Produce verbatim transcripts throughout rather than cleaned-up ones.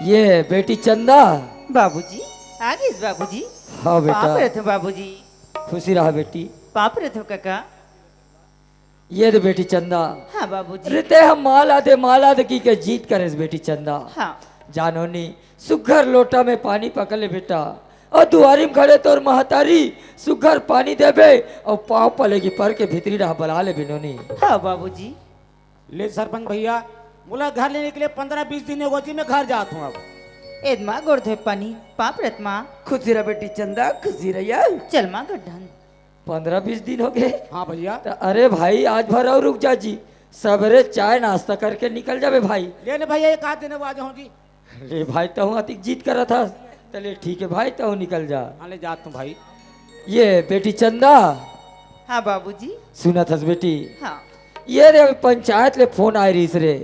ये बेटी चंदा। बाबूजी, आ गइस बाबूजी। हाँ बेटा। पाँव परत हँव बाबूजी। खुशी रहा बेटी। पाँव परत हँव काका। ये दे बेटी चंदा। हाँ बाबूजी। अरे तैं ह माला दे, माला दे कहिके जिद करेस बेटी चंदा। हाँ। जा नोनी, सुघर लोटा में पानी पकड़ ले बेटा। अउ दुआरी में खड़े तोर महतारी सुघर पानी देबे अउ पाँव पलेगी पर के भीतरी डहा बला लेबे नोनी। हाँ बाबूजी। ले सरपंच भैया, मोला घर ले निकले पंद्रह बीस दिन होगे जी, मैं घर जात हँव अब। ए दे माँ गोड़ धोय पानी, पाँव परत हँव माँ। खुशी रह बेटी चंदा, खुशी रह या। चल माँ गड्ढन। पंद्रह बीस दिन होगे। हाँ भैया। त अरे भाई, आज भर अउ रुक जा जी, सबेरे चाय नाश्ता करके निकल जाबे भाई। ले ने भैया, एक आध दिन अउ आ जाहूँ जी। ले भाई, तहूँ अतिक जिद करत हस, त ले ठीक हे भाई, तहूँ निकल जा। हाँ, ले जात हँव भाई। ये बेटी चंदा। हाँ बाबूजी। सुनत हस बेटी? हाँ। ये रे, अभी पंचायत ले फोन आय रहिस रे,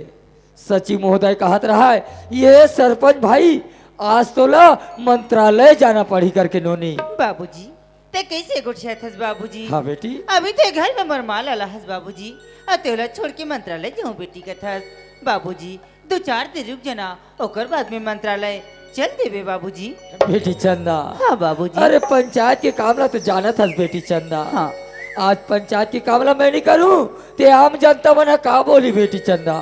सचिव महोदय कहत रहय, ये सरपंच भाई, आज तोला मंत्रालय जाना पड़ही करके नोनी। बाबूजी, तैं कइसे गोठियाथस बाबूजी? हाँ बेटी। अभी तो ये घर में मोर माँ ला लाहस बाबूजी, अउ तोला छोड़ के मंत्रालय जाहूँ बेटी कथस। बाबूजी, दू चार दिन रुक जाना, ओकर बाद में मंत्रालय चल देबे बाबूजी। बेटी चंदा। हाँ बाबूजी। अरे पंचायत के काम ला तो जानत हस बेटी चंदा। हाँ। आज पंचायत के काम ला मैं नइ करूँ, ते आम जनता मन ह का बोलही बेटी चंदा।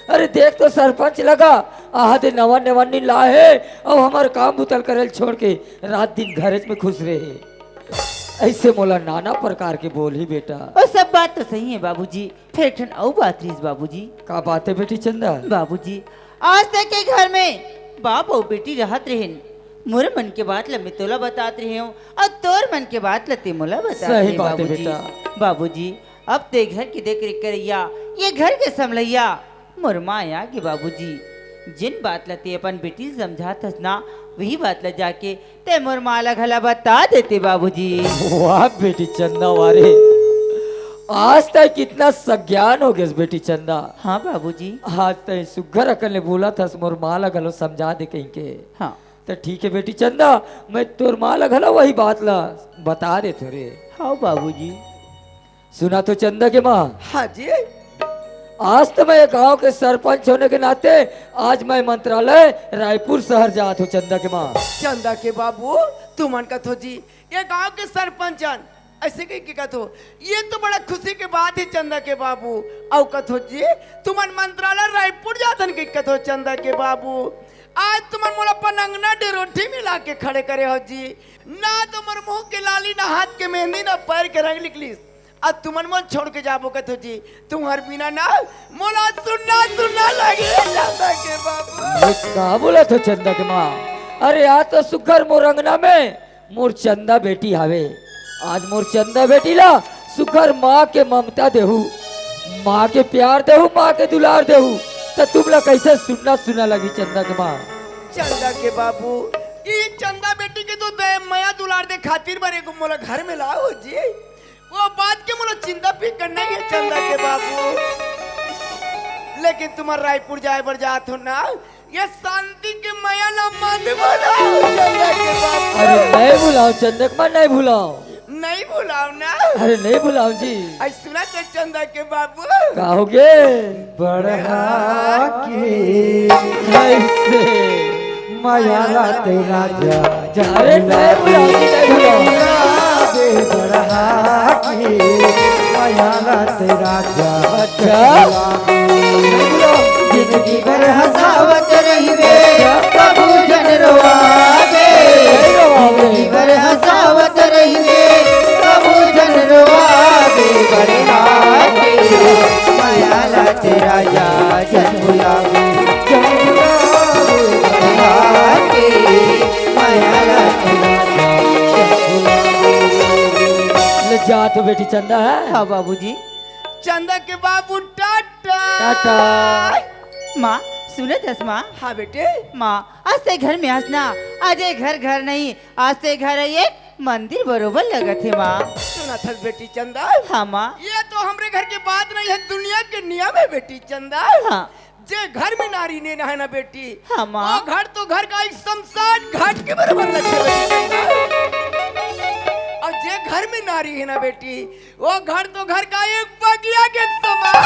अरे देख तो सरपंच लगा, आहा दे नवा नवा नींद ला हे, अउ हमर काम बुता ल करे ल छोड़ के रात दिन घरेच में खुश रहे। अइसे मोला नाना प्रकार के बोलही बेटा। ओ सब बात तो सही हे बाबूजी, फेर एक ठन अउ बात रहिस बाबूजी। का बात हे बेटी चंदा? बाबूजी, आज तक के घर में बाप अउ बेटी रहत रहेन, मोर मन के बात ल मैं तोला बतात रहेंव अउ तोर मन के बात ल तैं मोला बतात रहे बाबूजी। सही बात हे बेटा। बाबूजी, अब तो ये घर के देख रेख करइया, ये घर के संभलइया मोर माँ आगे बाबूजी। जेन बात ल तैं अपन बेटी ल समझात हस ना, वही बात ल जाके तैं मोर माँ ला घला बता देते बाबूजी। वाह बेटी चंदा, वाह रे, आज तैं कितना सज्ञान हो गेस बेटी चंदा। हाँ बाबूजी। आज तैं सुघर अकन ले बोलत हस, मोर माँ ला घलो समझा दे कहिके। हाँ। त ठीक हे बेटी चंदा, मैं तोर माँ ला घलो वही बात ला बता देथों रे। हाँ बाबूजी। सुना तो चंदा के माँ। हाँ जी। आज तो मैं ये गांव के सरपंच होने के नाते आज मैं मंत्रालय रायपुर शहर जात हूँ चंदा के माँ। चंदा के बाबू, तुमन कथो जी, ये गांव के सरपंच हन, अइसे कहिके कथो, ये तो बड़ा खुशी के बात हे चंदा के बाबू। अउ कथो जी, तुमन मंत्रालय रायपुर जात हन कहिके कथो चंदा के बाबू। आज तुमन मोला अपन अंगना डेरोठी मिला के खड़े करे हो जी, ना तो मोर मुंह के लाली, ना हाथ के मेहंदी, ना पैर के रंग निकलिस। अब तुमन मोला छोड़ के जाबो कथो जी, तुम्हर बिना ना मोला सुन्ना सुन्ना लगे चंदा के बाबू। ये का बोलत हो चंदा के माँ? अरे आज तो सुघर मोर अंगना में मोर चंदा बेटी हावे। आज मोर चंदा बेटी ला सुघर माँ के ममता देहू, माँ के प्यार देहू, माँ के दुलार देहू, त तुमला कइसे सुन्ना सुन्ना लगी चंदा के माँ? चंदा के बाबू, ये चंदा बेटी के तो दया मया दुलार दे खातिर बर एगो मोला घर में लाव हो जी। वो बात के मोला चिंता फिकर नइ हे चंदा के बाबू, लेकिन तुम्हर रायपुर जाए बर जात हो ना, ये शांति के मया ला मत भुलाव चंदा के बाबू। अरे नइ भुलाव चंदा के माँ, नइ भुलाव। नइ भुलाव ना। अरे नइ भुलाव जी। अरे सुना तो चंदा के बाबू। का होगे? बढ़ा के अइसे मया ला तैं राजा जन अरे भुला नइ भुलाव जी, नइ भुलाव। दे बढ़ा के मया ला तैं राजा अच्छा। जन भुला। जिंदगी भर हंसावत रहिबे, कभू झन रोवाबे। जिंदगी भर हंसावत रहिबे, कभू झन रोवाबे। बढ़ा के मया ला तैं राजा जन भुलाबे, जन भुलाबे। बढ़ा के मया ला तैं राजा जन भुलाबे। ले जात हो बेटी चंदा हे। हाँ बाबूजी। चंदा के बाबू टाटा। टाटा। माँ, सुनत हस माँ? हाँ बेटे। माँ, आज तैं घर में हस ना, आज ये घर घर नहीं, आज तैं घर हे एक मंदिर बरोबर लगत हे माँ। सुनत हस बेटी चंदा? हाँ माँ। ये तो हमरे घर के बात नहीं हे, दुनिया के नियम हे बेटी चंदा। हाँ। जे घर में नारी नइ रहय ना बेटी, हाँ माँ। वो घर तो घर का एक शमशान घाट के बरोबर लगथे बेटी चंदा। अउ जे घर में नारी हे ना बेटी, वो घर तो घर का एक बगिया के समान।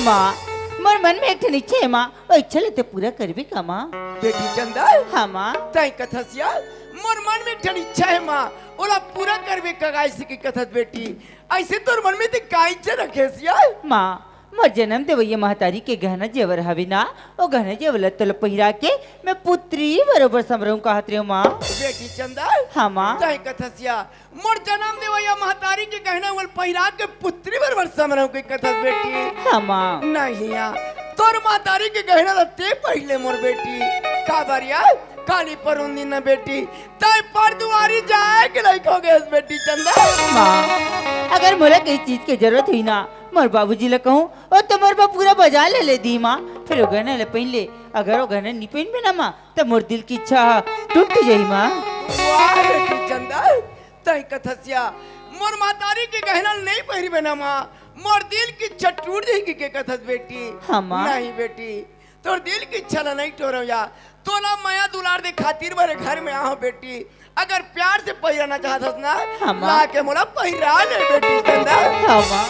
माँ, मोर मन में एक ठन इच्छा हे माँ, वो इच्छा ला तैं पूरा करबे का माँ? बेटी चंदा, हाँ माँ। तैं कथस या, मोर मन में एक ठन इच्छा हे माँ, ओला पूरा करबे का, अइसे के कथस बेटी? अइसे तोर मन में तैं का इच्छा रखेस या? माँ, मोर जनम देवइया महतारी के गहना जेवर हवे ना, वो गहना जेवर ला तोला पहिरा के मैं पुत्री बरोबर समरहूँ कहत रहेंव माँ। बेटी चंदा, हाँ माँ। तैं कथस या, मोर जनम देवइया महतारी के गहना ओला पहिरा के पुत्री बरोबर समरहूँ के कथस बेटी? हाँ माँ। नहीं या, तोर महतारी के गहना ला तैं पहिर ले मोर बेटी। काबर या, काली परुन दिन ना बेटी, तैं परदुवारी जाए के लइक हो गेस बेटी चंदा। माँ, अगर मोला कहीं चीज के जरूरत होही ना, मोर बाबूजी ला कहूँ, वो तो मोर बर पूरा बाजार ले ले दिही माँ। फिर वो गहना ला पहिर ले, अगर वो गहना नी पहिरबे ना माँ, त मोर दिल के इच्छा ह टूट जाही माँ। वाह बेटी चंदा, तैं कथस या, मोर महतारी के गहना ल नइ पहिरबे ना माँ, मोर दिल के इच्छा टूट जाही के, के कथस बेटी? हाँ माँ। नहीं बेटी, तोर दिल के इच्छा ला नइ टूरंव या, तोला मया दुलार दे खातिर मोर घर में आहूँ बेटी। अगर प्यार से पहिराना चाहत हस ना, हाँ माँ। ला के मोला पहिरा ले बेटी चंदा। हाँ माँ।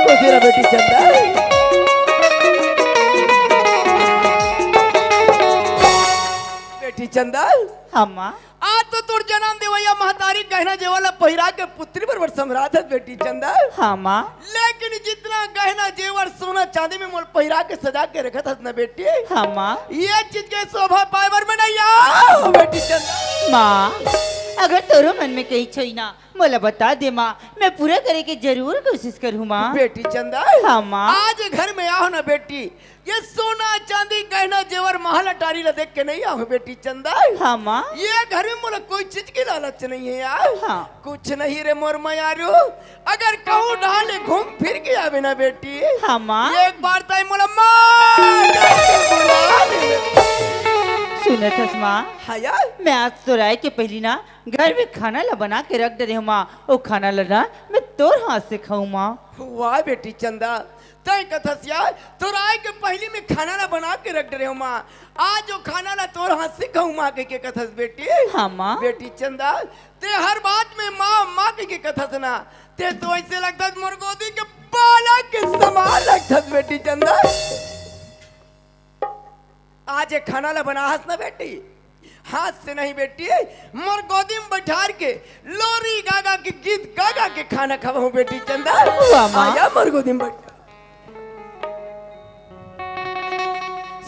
खुशी रह बेटी चंदा। बेटी चंदा। हाँ माँ। आज तो तोर जनम देवइया महतारी गहना जेवर ला पहिरा के पुत्री बरोबर समरहत हस बेटी चंदा। हाँ माँ। लेकिन जितना गहना जेवर सोना चांदी में मोला पहिरा के सजा के रखत हस ना बेटी, हाँ माँ। ये चीज के शोभा पाए बर मैं नइ आहूँ बेटी चंदा। माँ, अगर तोरो मन में कहीं इच्छा होही ना, मोला बता दे माँ, मैं पूरा करे के जरूर कोशिश करहूँ माँ। बेटी चंदा, हाँ माँ। आज घर में आहूँ ना बेटी, ये सोना चांदी गहना जेवर महल अटारी ला देख के नइ आहूँ बेटी चंदा। हाँ माँ। ये घर में मोला कोई चीज के लालच नइ हे यार। हाँ। कुछ नहीं रे मोर मयारू, अगर कहूँ डहर ले घूम फिर के आबे ना बेटी, हाँ माँ। एक बार तैं मोला माँ कहि के बुला ले। सुनत हस माँ? हाँ यार। मैं आज तोर आए के पहिली ना घर में खाना ला बना के रख डरे हँव माँ, वो खाना ला ना मैं तोर हाथ से खाहूँ माँ। वाह बेटी चंदा, तैं कथस या, तोर आए के पहिली मैं खाना ला बना के रख डरे हँव माँ, आज वो खाना ला तोर हाथ से खाहूँ माँ कहि के कथस बेटी। हाँ माँ। बेटी चंदा, तैं हर बात में माँ, माँ कहि के कथस ना, तैं तो अइसे लगथस मोर गोदी के बालक के समान लगथस बेटी चंदा। आज ये खाना ला बनाहस ना बेटी, हाथ से नहीं बेटी, मोर गोदी में बैठार के लोरी गा गा के, गीत गा गा के खाना खवाहूँ बेटी चंदा। वाह माँ। आजा मोर गोदी में बैठ।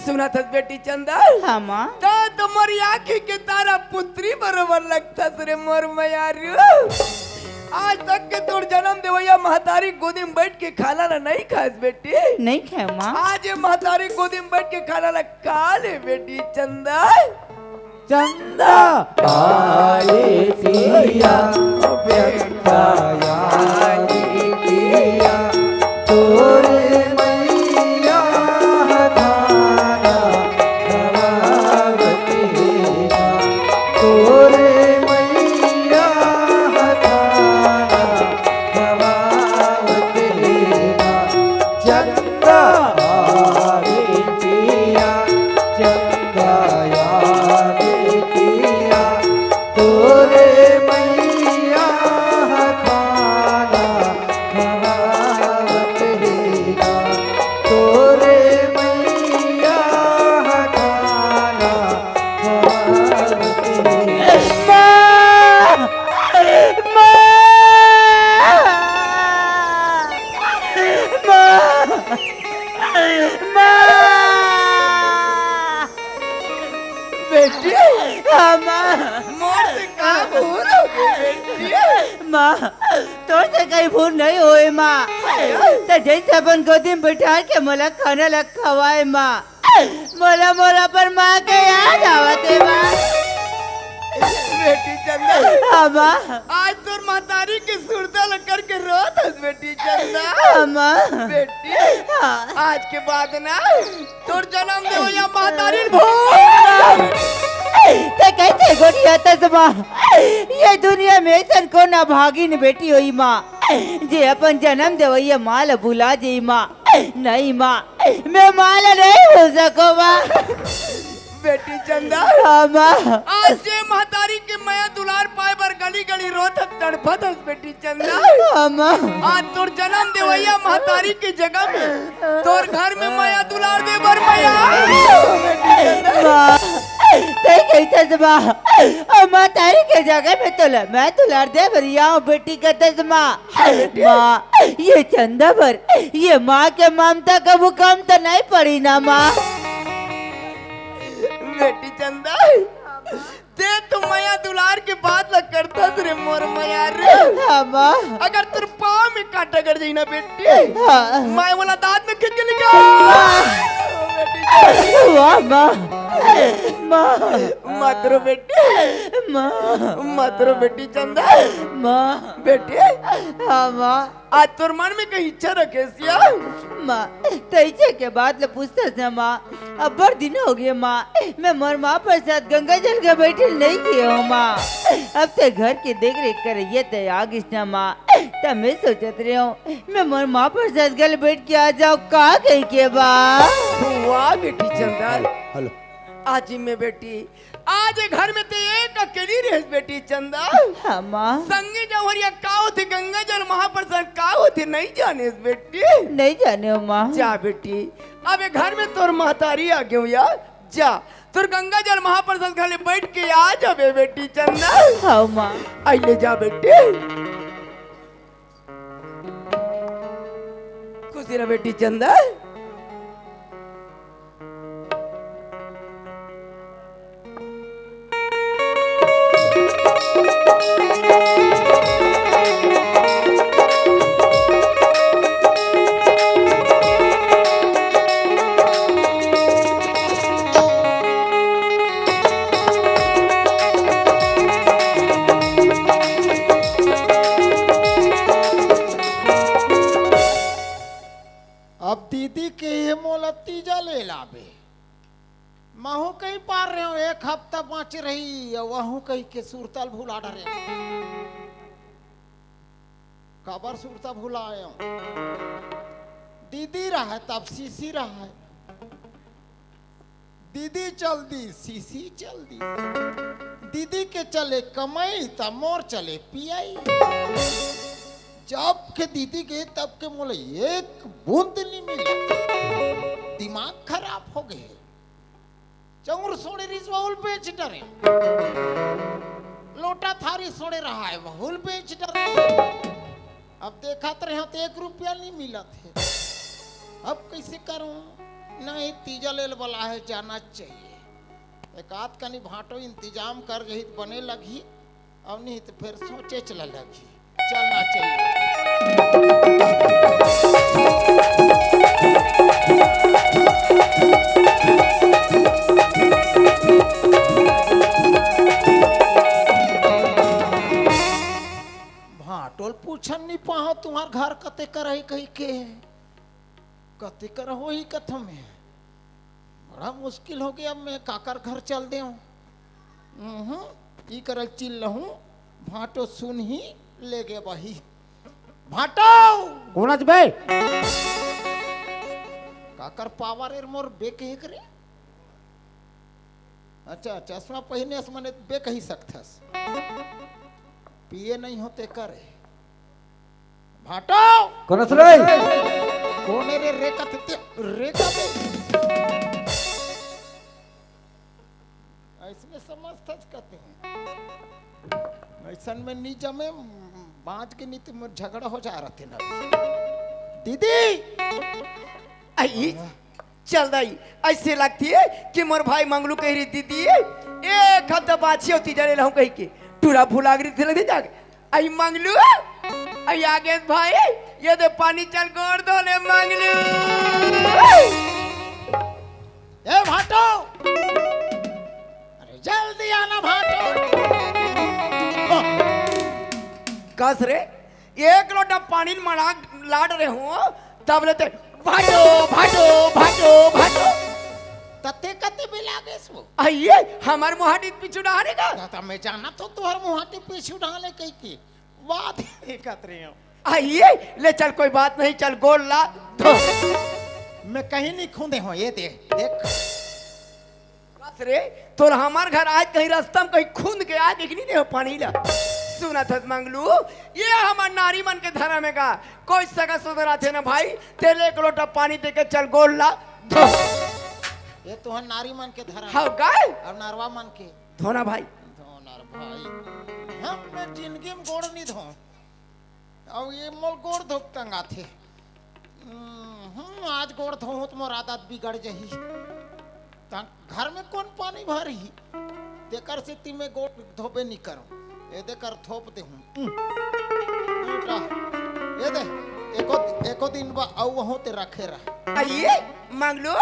सुनत हस बेटी चंदा? हाँ माँ। तैं तो मोर आँखी के तारा पुत्री बरोबर लगथस रे मोर मयारू। आज तक के तोर जनम देवइया महतारी गोदी में बैठ के खाना ला नइ खाएस बेटी। नइ खाएँव माँ। आज ये महतारी गोदी में बैठ के खाना ला खा ले बेटी चंदा। चंदा। काले पिया, चंदा यारी पिया, तोरे मैया हथाना खवावत हे ना, तोरे मैया हथाना खवावत हे ना। चंदा आवे पिया, चंदा आवे पिया, तोरे मैया ह खाना खवावत हे ना, तोरे मैया ह खाना खवावत हे ना। माँ! माँ! माँ! माँ! बेटी, हाँ, माँ। मोर से का भूल हो गई, बेटी? माँ, तोर से कहीं भूल नहीं होए, माँ। तैं जइसे अपन गोदी में बैठा के मोला खाना ला खवाए, माँ। मोला, मोला अपन माँ के याद आवत हे, माँ। बेटी चंदा, अम्मा। आज तोर महतारी के सुरता ल करके रोत हस बेटी चंदा। अम्मा। बेटी, हाँ। आज के बाद ना तोर जन्म देवइया महतारी ल भूल। ते कैसे गोठियाथस माँ? ये दुनिया में ऐसन कोन अभागिन बेटी होही माँ, जे अपन जन्म देवइया माँ ल भुला जाही माँ। नहीं माँ, मैं माँ ल नहीं भूल सकों माँ। बेटी चंदा। हाँ माँ। आज जे महतारी के मया दुलार पाए बर गली गली रोत हस, तड़फत हस बेटी चंदा। हाँ माँ। आज तोर जन्म देवइया महतारी के जगह में तोर घर में मया दुलार दे बर मया। माँ, ते कहिथस माँ, अउ महतारी के जगह में तोला मया दुलार दे बर आंव बेटी कहिथस माँ। माँ, ये चंदा बर ये माँ के ममता कभू कम तो नहीं पड़ी ना माँ। बेटी चंदा, ते तो मया दुलार के बात ल करथस रे मोर मया रे। हाँ माँ। अगर तोर पाँव में कांटा गड़ जाही ना बेटी, हाँ। मैं ओला दांत में खींच के निकाल। वाह माँ, माँ। मत रो बेटी। माँ। मत रो बेटी चंदा। माँ। बेटी। हाँ माँ। आज तोर मन में कहीं इच्छा रखेस या? माँ, तइसे के बात ल पूछथस ना माँ। अब्बड़ दिन होगे माँ, मैं मोर माँ प्रसाद गंगा जल के बइठे ल नइ गे हों माँ। अब ते घर के देख रेख करइया ते आ गिस ना माँ, त मैं सोचत रेहेंव मैं मोर माँ प्रसाद घर बइठ के आ जांव, का कहिके बा? वाह बेटी चंदा। हेलो। आज ही में बेटी, आज ये घर में ते एक अकेली रहेस बेटी चंदा। हाँ माँ। संगी जौहरिया का होथे, गंगा जल महाप्रसाद का होथे, नइ जानेस बेटी? नइ जानेंव माँ। जा बेटी, अब ये घर में तोर महतारी आ गेंव या, जा तोर गंगा जल महाप्रसाद घर ले बइठ के आ जाबे बेटी चंदा। हाँ माँ। अइ ले जा बेटी। खुशी रह बेटी चंदा। अब दीदी के ये मोला तीजा ले लाबे। महू कहीं पार रहे हो, एक हफ्ता बाँचे रही, अउ वहू कहीं के सुरता ल भुला डरे। काबर सुरता भुलाए हो? दीदी रहे तब सीसी रहे। दीदी चल दी, सीसी चल दी। दीदी के चले कमाई त मोर चले पियाई। जब के दीदी गे तब के मोला एक बूंद नहीं मिला। दिमाग खराब हो गए। चौर सोड़े रिस वहुल बेच डरे। लोटा थारी सोड़े रहा है वहुल बेच डरे। अब देखत रहे तो एक रुपया नहीं मिलत हे। अब कइसे करूं? नहीं, तीजा लेल बला हे, जाना चाहिए। एक आध कनी भांटो इंतजाम कर जही त बने लगही, अउ नहीं त फेर सोचे चला लगही। चलना चाहिए। भांटो ल पूछन नहीं पाहव, तुम्हार घर कते करही कही के। कते कर होही कथों में। बड़ा मुश्किल हो गया, अब मैं काकर घर चल देंव। उहुं, ई करल चिल्लहूं, भांटो सुनही, लेगे बही। भांटो! कोन अच बे? काकर पावर एर मोर बेक एक रे? अच्छा, चश्मा पहिने अस मने बे कही सकथस। पिए नहीं होते करे। भांटो! कोन अस रे? कोन रे, रे कथे ते, रे कथे? अइसने समझथस कथे। अइसन में नी जमे, बाँच के नी त मोर झगड़ा हो जा रहते ना। दीदी! आई, चल दाई, अइसे लगथे कि मोर भाई मंगलू कही रही, दीदी, एक हफ्ता बाँचे होती जाने रहूं कही के, टूरा भुला गई थी लगथे जाके। आई मंगलू, आई आगे भाई, ये दे पानी चल गोड़ धो ले मंगलू। ए भांटो, अरे जल्दी आना भांटो। ओ, कस रे, एक लोटा पानी मना लाड रहे हो, तब लेते भाटो, भाटो, भाटो, भाटो। तते कते बिला गेस वो? आइए, हमर मुहाटी पीछू डाले का? ता, ता मैं जाना तो तुहर मुहाटी पीछू डाले कही की बात ही कत रहे हो। आइए, ले चल, कोई बात नहीं, चल गोड़ ला धो। मैं कहीं नहीं खूंदे हो, ये दे, देख। बस रे, तोर हमार घर आज कहीं रास्ता में कहीं खूंद के आ, देख नहीं दे हो पानी ला। सुना था मंगलू, ये हमार नारी मन के धर्म है का? कोई सगा सुधर आथे ना भाई, तेले एक लोटा पानी दे के चल गोड़ ला धो। ये तुहर नारी मन के धर्म। हाँ, काय? और नरवा मन के। धोना भाई। धोना रे भाई। हम मैं जिंदगी में गोड़ नहीं धो। अब ये मोल गोड़ धोक तंग आथे। हम्म, आज गोड़ धोहूं त मोर आदत बिगड़ जही। त घर में कौन पानी भरही? तेकर सेती मैं गोड़ धोबे नहीं करूं। ये देकर थोप दे हूं। हम्म। बेटा, ये दे, एको, एको दिन बा, अउ वहों ते रखे रह। आइए, मंगलू।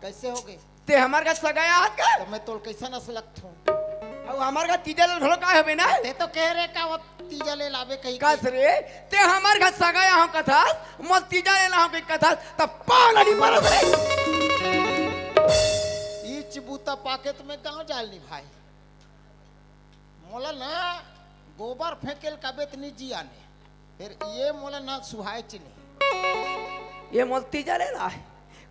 कैसे हो गए? ते हमर घर सगाई आहत का? तो मैं तोल कैसन अस लगथूं? अउ हमर घर तीजा ले घलो काय हवे ना? ते तो कह रे का वो तीजा ले लावे कही कस के। रे, ते हमर घर सगाई आहूं कथस, मोल तीजा ले लाहूं कही कथस, त पागल नहीं मरत रे। ईच बूता पाके त मैं गांव जाल नहीं भाई। मोला ना गोबर फेंकेल काबे त निजी आने। फिर ये मोला ना सुहाय चिन्ही। ये मोल तीजा ले ला है।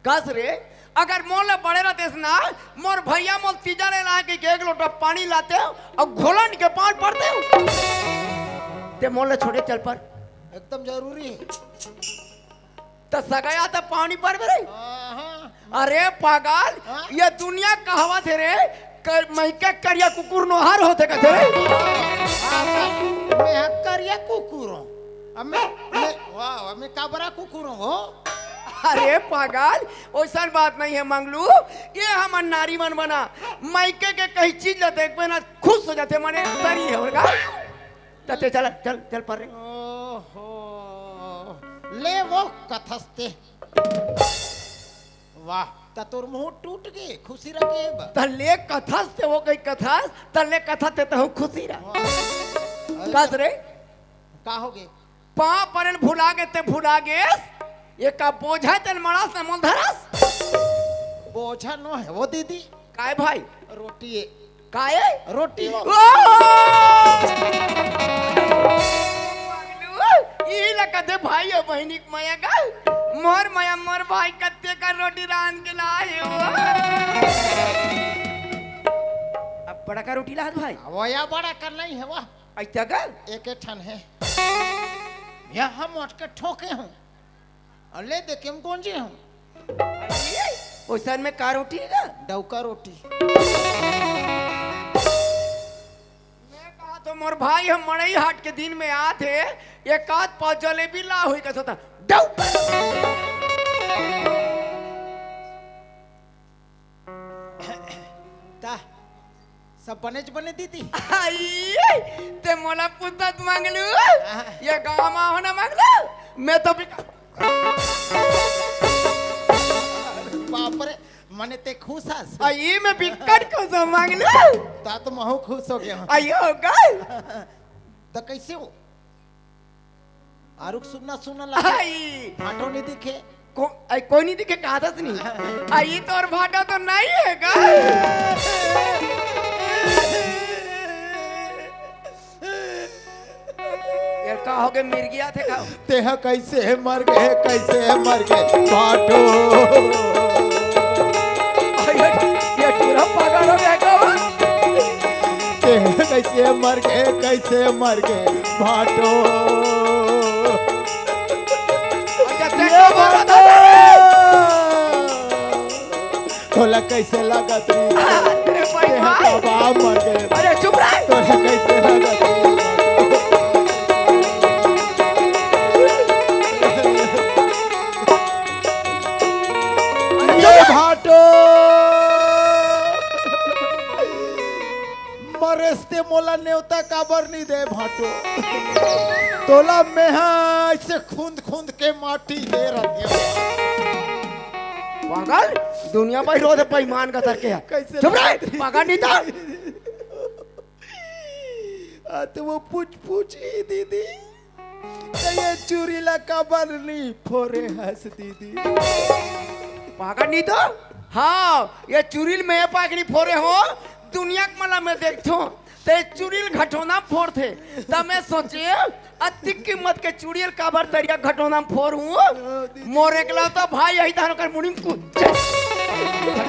कस रे, अगर मोल ले बड़े रहतेस ना, मोर भैया मोल तीजा ले ला है कि एक लोटा पानी लाते हो और घोलन के पार पड़ते हो। ते मोल ले छोड़े चल पर। एकदम जरूरी है। त सगाई त पानी पर रे। हाँ, हाँ। अरे पागल, हाँ? ये दुनिया कहावत है रे, कर, मइके करिया कुकुर नोहर होथे कथे रे। हाँ, मैं करिया कुकुर हूँ। अब मैं, मैं, वाह, वाह, मैं काबरा कुकुर हूँ हो। अरे पागल, ओइसन बात नहीं है मंगलू, ये हमर नारी मन बना, मइके के कहीं चीज ला देखबे ना खुश हो जाथे, माने सरी है उनका। त ते चल, चल, चल पर रे। ओहो, ले वो कथस ते। वाह, त तोर मुंह टूट गे, खुशी रखे बा। त ले कथस ते वो कही कथस, त ले कथस ते तहु खुशी रह। वाह। अरे कस रे? का हो गे? पाँव परेल भुला गे ते भुला गेस, ये का बोझा तेल मड़ास न मोल धरस? बोझा नो है वो दीदी। काय भाई? रोटी है। काय? रोटी। ओ! ई ला कथे भाई अउ बहिनी के मया का? मोर मया मोर भाई कत्ते का रोटी रांध के लाए हो। अब बड़ा का रोटी लात भाई? वो या बड़ा का नहीं है वाह। ऐसा का? एक एक ठन है। यहाँ मोट के ठोके हूँ। अउ ले दे के हम कौन जी हूँ? ओसन में का रोटी है का? डौका रोटी। मैं कहा तो मोर भाई हम मड़ई हाट के दिन में आत हे, एक आध पाव जलेबी ला होई कथो त डौका। ता सब बनेच बने दीदी। आई, ते मोला पूछत मंगलू। हाँ। ये गाँव में हो ना मंगलू, मैं तो बिक- बाप रे, मने ते खुश हस। आई, मैं बिकट खुश हूँ मंगलू। ता तो महू खुश हो गया हूँ। आई हो गए। तो कैसे हो? आरुक सुनना सुनना लगा। आई। भाटो नहीं दिखे। को, आई, कोई नहीं दिखे, कहा था नहीं। आई, तोर भाटा तो नहीं है का? ये का हो गए, मिर्गिया थे का? तेहा कैसे मर गए, कैसे मर गए, भाटो। आई, ये, ये पूरा पागल हो गया का? तेहा कैसे मर गए, कैसे मर गए, भाटो। अच्छा, ये तेरे को बोला था भाटो। तोला कैसे लागत रे? अरे भाई, तेहा भाई। कबा मर गए। अरे चुप रह। तोला कैसे लागत रे? ये भाटो। मरेस ते मोला नेवता काबर नहीं दे भाटो? तोला मेहा ऐसे खुंद खुंद के माटी दे रहते। पागल, दुनिया भाई रोज बेईमान का तरके है। कैसे चुप रह, पागल नहीं था। अत वो पूछ पूछ ही दीदी, त ये चूरी ला काबर नी फोरे हस दीदी? पागल नहीं तो। हाँ, ये चूरी ल मैं पाक नहीं फोरे हो, दुनिया के मला मैं देखथो, ते चूरी ल घटोना फोरथे। त मैं सोचे, अतिक कीमत के चूड़ी ल काबर तरिया घटोना फोर हूँ? मोर एकला तो भाई यही धान कर मुड़ी में कुछ।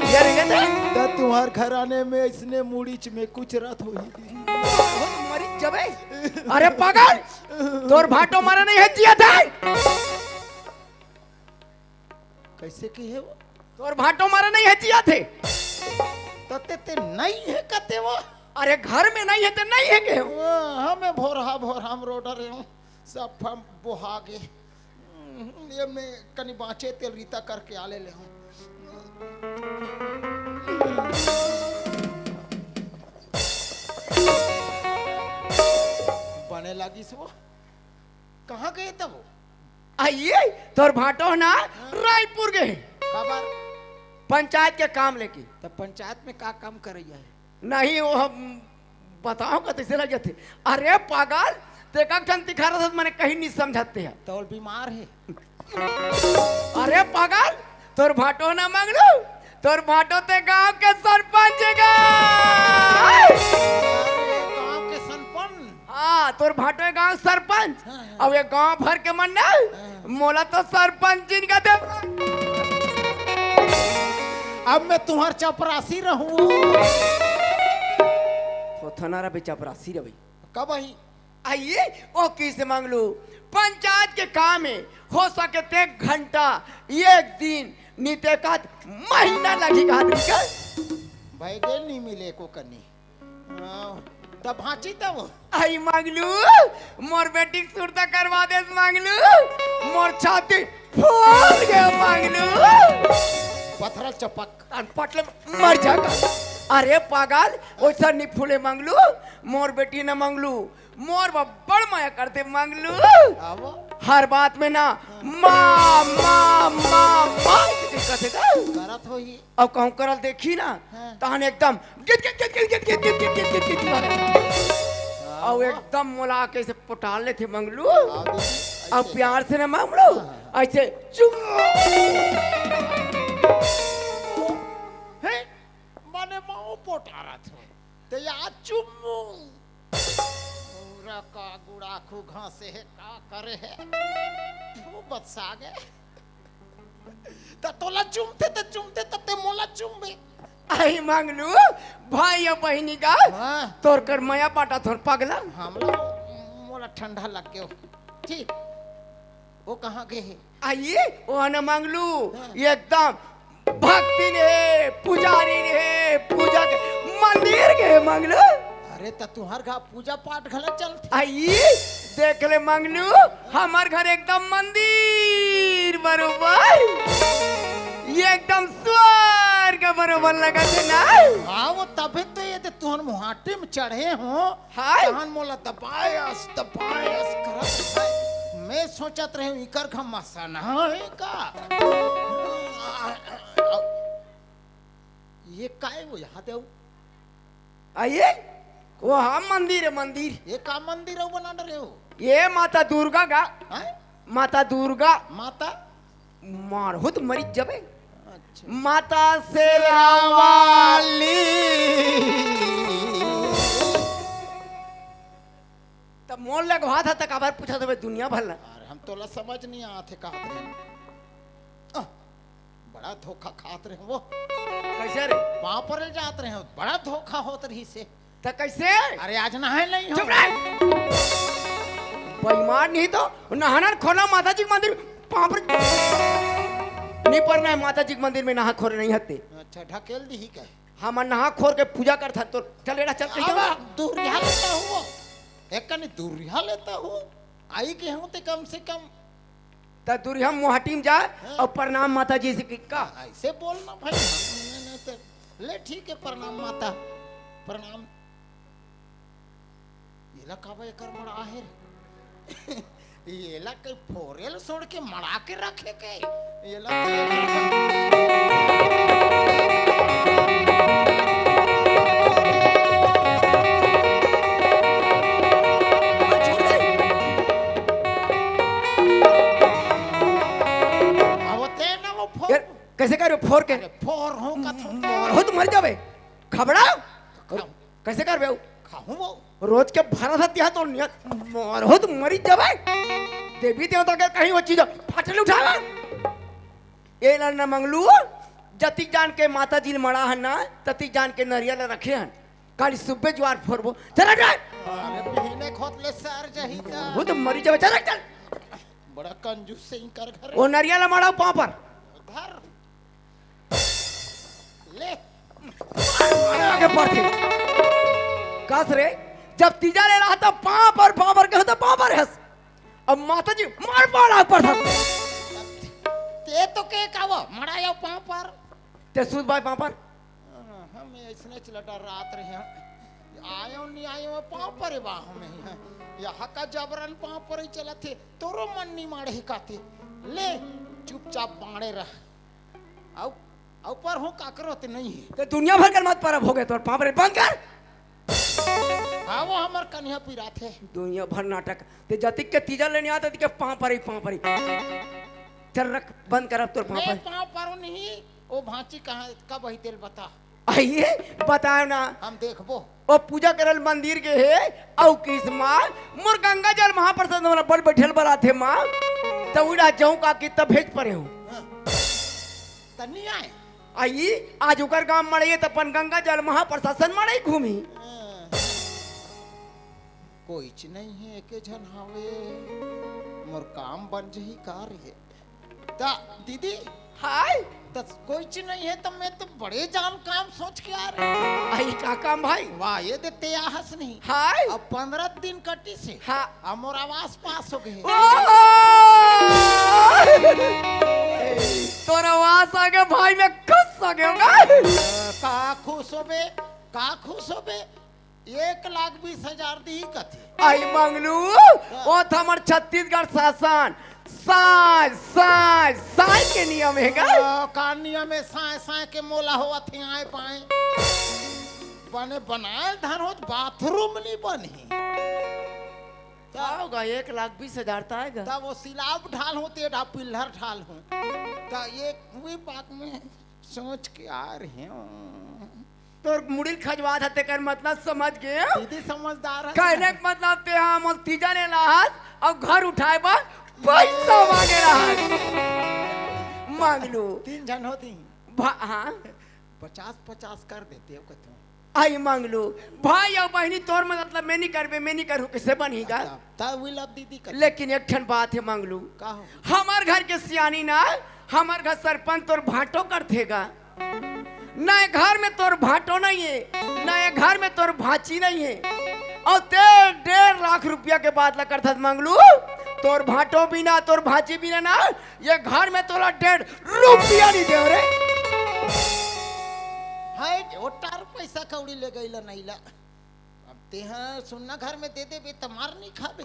ये रे, ये दे। त तुम्हार घराने में इसने मुड़ी च में कुछ रात होही दीदी। बहुत मरी जबे। अरे पागल, तोर भाटो मरे नहीं है, जियत हे। कैसे की है वो? तोर भाटो मरे नहीं है, जियत हे। त ते, ते नहीं है कते वो? अरे घर में नहीं है, ते नहीं है के? वो हमें भोरहा भोरहा हम रोड रहे हूँ, सब हम बोहा गे। हम्म, ये मैं कनी बाँचे तेल रीता करके आ ले ले हूँ। बने लागिस वो। कहाँ गए तब वो? आइए, तोर भाटो ना हाँ। रायपुर गए। काबर? पंचायत के काम लेके। तब पंचायत में का काम करैया है? नहीं, वो हम बताओ का तैसे लग जाते। अरे पागल, ते का ठन तिखारा था, मैंने कहीं नहीं समझाते हैं। तो वो बीमार है। अरे पागल, तोर भाटो ना मांगलू, तोर भाटो ते गांव के सरपंच गा। अरे, गांव के सरपंच? हाँ, तोर भाटो गांव सरपंच। हाँ, हाँ। अब ये गांव भर के मन ना, हाँ। मोला तो सरपंच जिन का दे। अब मैं तुम्हार चपरासी रहूं। थोथना रबे चपरासी रबे। कब आई? आइए, ओ किसे मांगलू? पंचायत के काम है, हो सके ते घंटा, एक दिन, नी ते का महीना लगी का आदमी का। भाई गेल नहीं मिले को कनी। हाँ, तब भांची तब। आई मांगलू, मोर बेटी के सुरता करवा दे मांगलू, मोर छाती फूल गए मांगलू। पथरल चपक। कान पटले मर जागा। अरे पागल, ओइसा नी फूले मांगलू, मोर बेटी न मांगलू, मोर बब्बड़ माया करते मांगलू। आवो। हर बात में ना, माँ, माँ, माँ, माँ, करत होही। अब कहूँ करल देखी ना, हाँ। तहन एकदम गिट, गिट, गिट, गिट, गिट, गिट। हाँ। अब एकदम मोला के से पोटाल लेथे मांगलू। हाँ, देखी, अब ऐसे। प्यार से ना मांगलू, हाँ, हाँ, हाँ। ऐसे चुम। हे, माने माओ पोटारा थो। ते या चुम्मू। पूरा का गुड़ाखू घासे है, का करे है? वो बदसा गए। त तोला चुमथे, त चुमथे, त ते मोला चुमबे। आई मांगलू, भाई या बहिनी का, हाँ। तोर कर मया बाटा थोर पगला। हमला मोला ठंडा लग गयो। ठीक। वो कहाँ गए है? आइए, वो न मांगलू, हाँ। एकदम भक्तिन हे, पुजारिन हे, पूजा के मंदिर के मांगलू। अरे, त तुहर घर पूजा पाठ घला चलथे। आई, देख ले मांगलू, हमर घर एकदम मंदिर बरोबर, ये एकदम स्वर्ग बरोबर लगत हे ना। हाँ, वो तभे तो ये दे तुहर मुहाटी में चढ़े हो। हाय। तहन मोला दबायस, दबायस करत हे। मैं सोचत रहे हूँ, इकर घर मसनहा है का? ये काय वो यहाँ दे? आइए, वो हाँ मंदिर है, मंदिर। ये का मंदिर है वो बना रहे हो? ये माता दुर्गा का। हैं? माता दुर्गा। माता? मारहूँ त मरी जबे। अच्छा। माता शेरावाली। तब मोर लगवा था, तक काबर पूछा था दुनिया भर ला। अरे, हम तोला समझ नहीं आते, कहा थे। आह, बड़ा धोखा खात रहे वो। कैसे रे? पाँव परे जात रहे हो, बड़ा धोखा होत रही से। त कैसे? अरे, आज नहाए नहीं हो। चुप रह। बेईमान नहीं तो नहाना खोला माता जी के मंदिर, पाँव पर नहीं पड़ना है, माता जी के मंदिर में नहा खोर नहीं हते। अच्छा, ढकेल दी ही कहे। हम नहा खोर के पूजा करथन, तो चल बेटा, चल, चल, अब चल। दूरिहा लेता हूँ, एक कनी दूरिहा लेता हूँ, आई के हूँ ते कम से कम। त दूरिहा मुहाटी में जा हाँ। और प्रणाम माता जी से कि का? ऐसे बोलना भाई, नहीं, नहीं, तो ले ठीक है, प्रणाम माता, प्रणाम। एला काबर एकर मड़ा आहे रे? एला कई फोरेल सोड़ के मड़ा के रखे के? एला फोर के। अरे, फोर हो का थोर? मोर हो तो मर जाबे। खबड़ा? खाऊं। कैसे करबे? खाऊं वो। रोज के भरा था तिहा तो नियत। मोर हो तो मरी जाबे। देवी देवता के कहीं वो चीज फाटल उठावा। ए ला न मंगलू, जतिक जान के माता जी ल मड़ा हन ना, ततिक जान के नरिया ल रखे हन। काली सुबे जुआर फोरबो। चल हट रे। अरे, बिहने खोत ले सर जही त। वो तो मरी जाबे। चल हट, चल। बड़ा कंजूस से इनकर घर। वो नरिया ल मड़ा पाँव पर। धर। ले। आगे पड़थे। कस रे, जब तीजा ले रहा था पाँव पर, पाँव पर कहता पाँव पर हस। अब माता जी मार मारा पर था। ते तो के कावा, मड़ा यो पाँव पर। ते सूत बाय पाँव पर। हाँ, हम ऐसने चला डर रात रहे हैं। आयो नहीं आयो, पाँव पर बा हमें। यहाँ का जबरन पाँव पर ही चला थे, तोरो मन नहीं मारे ही काते। ले, चुपचाप बाड़े रह। अउ, अउ पर हो काकरो ते नहीं है। ते दुनिया भर कर मत परब हो गए तोर पाँव पर बंद कर। हाँ, वो हमर कन्या पिरात है। दुनिया भर नाटक। ते जतिक के तीजा लेने आता, तिके पाँव पर ही, पाँव पर ही। चल रख, बंद कर अब तोर पाँव मैं पर। पाँव परो नहीं, वो भांची कहाँ, कब ही तेल बता। आइए, बताओ ना। हम देखबो। ओ पूजा करल मंदिर के हे, अउ किस माँ, मोर गंगा जल महाप्रसाद वाला बल बैठल बरात हे माँ, त उड़ा जाऊं का कि तब भेज परे हूँ। हाँ। त नहीं आए। आई, आज उकर गांव मड़े त अपन गंगा जल महाप्रसाद सन मड़े घूमी। हाँ। कोई च नहीं है, एके झन हावे। मोर काम बन जही का रे। ता दीदी, हाय। त कोई च नहीं है, त मैं तो बड़े जान काम सोच के आ रहे। आई का काम भाई? वाह, ये दे ते आहस नहीं। हाय। अब पन्द्रह दिन कटी से। हाँ। अब मोर आवास पास हो गए। ओ! तोर आवास आगे भाई, मैं खुश हो गया होगा। का खुश होबे? का खुश होबे? एक लाख बीस हजार दी कथे। आई मंगलू, ओ त हमर छत्तीसगढ़ शासन साय, साय, साय के नियम हे गा। ओ, का नियम हे साय, साय के मोला होवत हे आय पाए। बने बनायल धन होत, बाथरूम नहीं बनी। का होगा, एक लाख बीस हजार त आएगा। तब वो सिलाब ढाल हो, तेढ़ा पिल्लर ढाल हो। त ये हुई बात में सोच के आ रहे हो। तोर मुड़ी ल खजवा था, तेकर मतलब समझ गए। दीदी समझदार है। कहने का मतलब ते हाँ, मोर तीजा ले लाहस अउ घर उठाए बर पैसा मांगे रहस। मांग लो। तीन झन होती। भा-, हाँ। पचास पचास कर देते हो कतनो। आई मांग लो। भाई अउ बहिनी तोर मतलब मैं नहीं करबे, मैं नहीं करूँ, किसे बनही गा? अच्छा, तब will अब दीदी कर। लेकिन एक ठन बात हे मांग लो। का हो? हमर घर के सियानी ना, हमर घर सरपंच तोर भांटो करथे गा। नए घर में तोर भांटो नहीं है, नए घर में तोर भांची नहीं है, अउ ते डेढ़ लाख रुपया के बात ला करथस मांगलू। तोर भांटो बिना, तोर भांची बिना ना, ये घर में तोला डेढ़ रुपया नहीं दे रे। हाय, ओटार पैसा कौड़ी ले गई ला नहीं ला। अब तेहा सुन्ना घर में दे देबे त मार नहीं खाबे।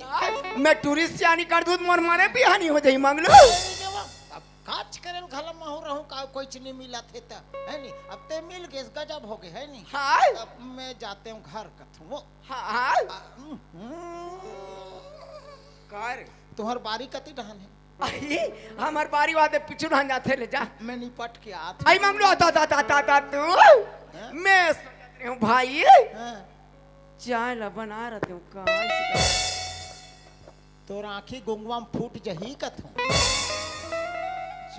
मैं टूरिस्ट सियानी कर दूं, मोर मारे बिहानी हो जाई मांगलू। अब काच करेल घला महू रहूं का, कोई चीज नहीं मिलत हे त, है नी? अब ते मिल गेस, गजब हो गए, है नी? हाय। अब मैं जाते हूँ घर कथूं वो। हाँ, हाँ। आ, हम्म। का रे? तुहर बारी कति डहन हे? आई, हमर बारी वादे पीछू डहन जाथे ले जा। मैं निपट के आत आई हूँ। मांगलू, आता, आता, आता, आता, तू? हाँ? मैं सोचत रहे हूँ भाई। हाँ। चाय ला बना रहते हो का? तोर आँखी गुंगवा में फूट जही कथों।